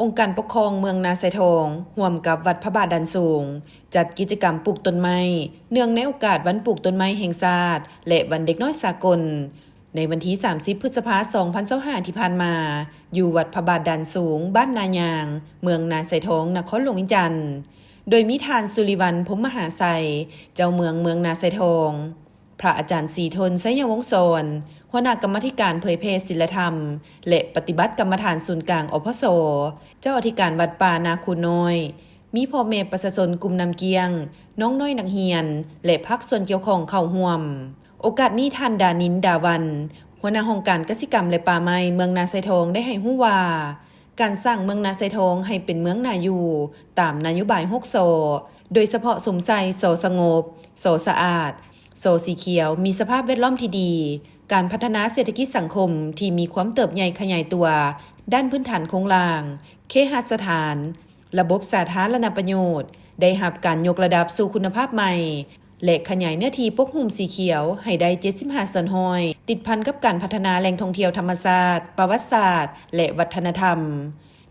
ອົງການປົກຄອງເມືອງນາຊາຍທອງ ຮ່ວມກັບວັດພະບາດດານສູງ ຈັດກິດຈະກຳປູກຕົ້ນໄມ້ ເນື່ອງໃນໂອກາດວັນປູກຕົ້ນໄມ້ແຫ່ງຊາດ ແລະ ວັນເດັກນ້ອຍສາກົນ ໃນວັນທີສາມສິບ ພຶດສະພາ ສອງພັນຊາວຫ້າ ທີ່ຜ່ານມາ ຢູ່ວັດພະບາດດານສູງ ບ້ານນາຍາງ ເມືອງນາຊາຍທອງ ນະຄອນຫຼວງວຽງຈັນ ໂດຍມີທ່ານ ສຸລິວັນ ພົມມະຫາໄຊ ເຈົ້າເມືອງເມືອງນາຊາຍທອງ, ພະອາຈານ ສີທົນ ໄຊຍະວົງສອນ ຫົວໜ້າກຳມາທິການເຜີຍແຜ່ສິນລະທຳ ແລະ ປະຕິບັດກຳມະຖານສູນກາງ ອພສ, ເຈົ້າອະທິການວັດປ່ານາຄູນ້ອຍ, ມີພໍ່ແມ່ປະຊາຊົນກຸ່ມນ້ຳກ້ຽງ, ນ້ອງນ້ອຍນັກຮຽນ ແລະ ພາກສ່ວນກ່ຽວຂ້ອງເຂົ້າຮ່ວມ. ໂອກາດນີ້ ທ່ານ ດານິນ ດາວັນ ຫົວໜ້າຫ້ອງການກະສິກຳ ແລະ ປ່າໄມ້ເມືອງນາຊາຍທອງ ໄດ້ໃຫ້ຮູ້ວ່າ ການສ້າງເມືອງນາຊາຍທອງໃຫ້ເປັນເມືອງໜ້າຢູ່ຕາມນະໂຍບາຍຫົກ ສ ໂດຍສະເພາະ ສົມໄຊ ສ ສະຫງົບ ສ ສະອາດ ສ ສີຂຽວ ມີສະພາບແວດລ້ອມທີ່ດີ, ການພັດທະນາເສດຖະກິດສັງຄົມທີ່ມີຄວາມເຕີບໃຫຍ່ຂະຫຍາຍຕົວດ້ານພື້ນຖານໂຄງລ່າງ, ເຄຫະສະຖານ, ລະບົບສາທາລະນະປະໂຫຍດ ໄດ້ຮັບການຍົກລະດັບສູ່ຄຸນນະພາບໃໝ່ ແລະ ຂະຫຍາຍເນື້ອທີ່ປົກຫຸ້ມສີຂຽວໃຫ້ໄດ້ ເຈັດສິບຫ້າສ່ວນຮ້ອຍ ຕິດພັນກັບການພັດທະນາແຫຼ່ງທ່ອງທ່ຽວທຳມະຊາດ, ປະຫວັດສາດ ແລະ ວັດທະນະທຳ.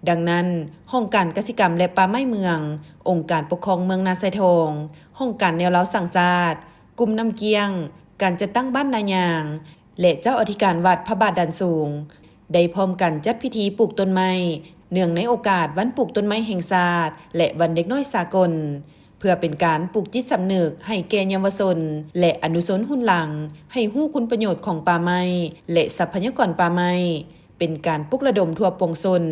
ດັ່ງນັ້ນ, ຫ້ອງການກະສິກຳ ແລະ ປ່າໄມ້ເມືອງ, ອົງການປົກຄອງເມືອງນາຊາຍທອງ, ຫ້ອງການແນວລາວສ້າງຊາດ, ກຸ່ມນ້ຳກ້ຽງ, ການຈັດຕັ້ງບ້ານນາຍາງ ແລະ ເຈົ້າອະທິການວັດພະບາດດານສູງ ໄດ້ພ້ອມກັນຈັດພິທີປູກຕົ້ນໄມ້ ເນື່ອງໃນໂອກາດວັນປູກຕົ້ນໄມ້ແຫ່ງຊາດ ແລະ ວັນເດັກນ້ອຍສາກົນ ເພື່ອເປັນການປູກຈິດສຳນຶກໃຫ້ແກ່ເຍົາວະຊົນ ແລະ ອະນຸຊົນຮຸ່ນຫຼັງ ໃຫ້ຮູ້ຄຸນປະໂຫຍດຂອງປ່າໄມ້ ແລະ ຊັບພະຍາກອນປ່າໄມ້, ເປັນການປຸກລະດົມທົ່ວປວງຊົນ,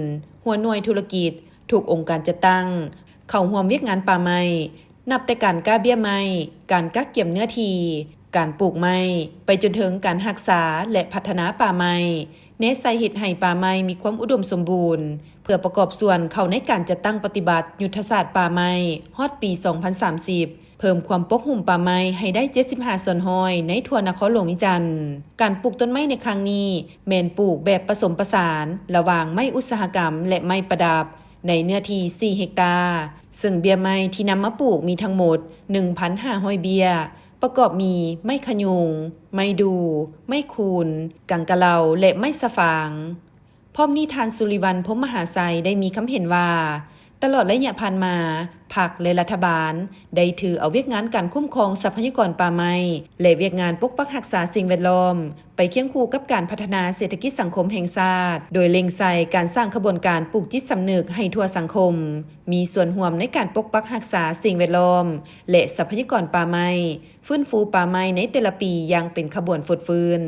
ຫົວໜ່ວຍທຸລະກິດ, ທຸກອົງການຈັດຕັ້ງ ເຂົ້າຮ່ວມວຽກງານປ່າໄມ້, ນັບແຕ່ການກ້າເບ້ຍໄມ້, ການກະກຽມເນື້ອທີ່, ການປູກໄມ້, ໄປຈົນເຖິງການຮັກສາ ແລະ ພັດທະນາປ່າໄມ້, ແນໃສ່ເຮັດໃຫ້ປ່າໄມ້ມີຄວາມອຸດົມສົມບູນ ເພື່ອປະກອບສ່ວນເຂົ້າໃນການຈັດຕັ້ງປະຕິບັດຍຸດທະສາດປ່າໄມ້ ຮອດປີສອງພັນສາມສິບ ເພີ່ມຄວາມປົກຫຸ້ມປ່າໄມ້ໃຫ້ໄດ້ ເຈັດສິບຫ້າສ່ວນຮ້ອຍ ໃນທົ່ວນະຄອນຫຼວງວຽງຈັນ. ການປູກຕົ້ນໄມ້ໃນຄັ້ງນີ້ ແມ່ນປູກແບບປະສົມປະສານລະຫວ່າງໄມ້ອຸດສາຫະກຳ ແລະ ໄມ້ປະດັບ ໃນເນື້ອທີ່ ສີ່ເຮັກຕາ, ເຊິ່ງເບ້ຍໄມ້ທີ່ນຳມາປູກມີທັງໝົດ ໜຶ່ງພັນຫ້າຮ້ອຍເບ້ຍ, ປະກອບມີໄມ້ຂະຍຸງ, ໄມ້ດູ່, ໄມ້ຄູນ, ກັງກະເລົາ ແລະ ໄມ້ສະຝາງ. ພ້ອມນີ້ ທ່ານ ສຸລິວັນ ພົມມະຫາໄຊ ໄດ້ມີຄຳເຫັນວ່າ, ຕະຫຼອດໄລຍະຜ່ານມາ, ພັກ ແລະ ລັດຖະບານ ໄດ້ຖືເອົາວຽກງານການຄຸ້ມຄອງຊັບພະຍາກອນປ່າໄມ້ ແລະ ວຽກງານປົກປັກຮັກສາສິ່ງແວດລ້ອມ ໄປຄຽງຄູ່ກັບການພັດທະນາເສດຖະກິດສັງຄົມແຫ່ງຊາດ, ໂດຍເລັ່ງໃສ່ການສ້າງຂະບວນການປູກຈິດສຳນຶກໃຫ້ທົ່ວສັງຄົມ ມີສ່ວນຮ່ວມໃນການປົກປັກຮັກສາສິ່ງແວດລ້ອມ ແລະ ຊັບພະຍາກອນປ່າໄມ້, ຟື້ນຟູປ່າໄມ້ໃນແຕ່ລະປີຢ່າງເປັນຂະບວນຟົດຟື້ນ.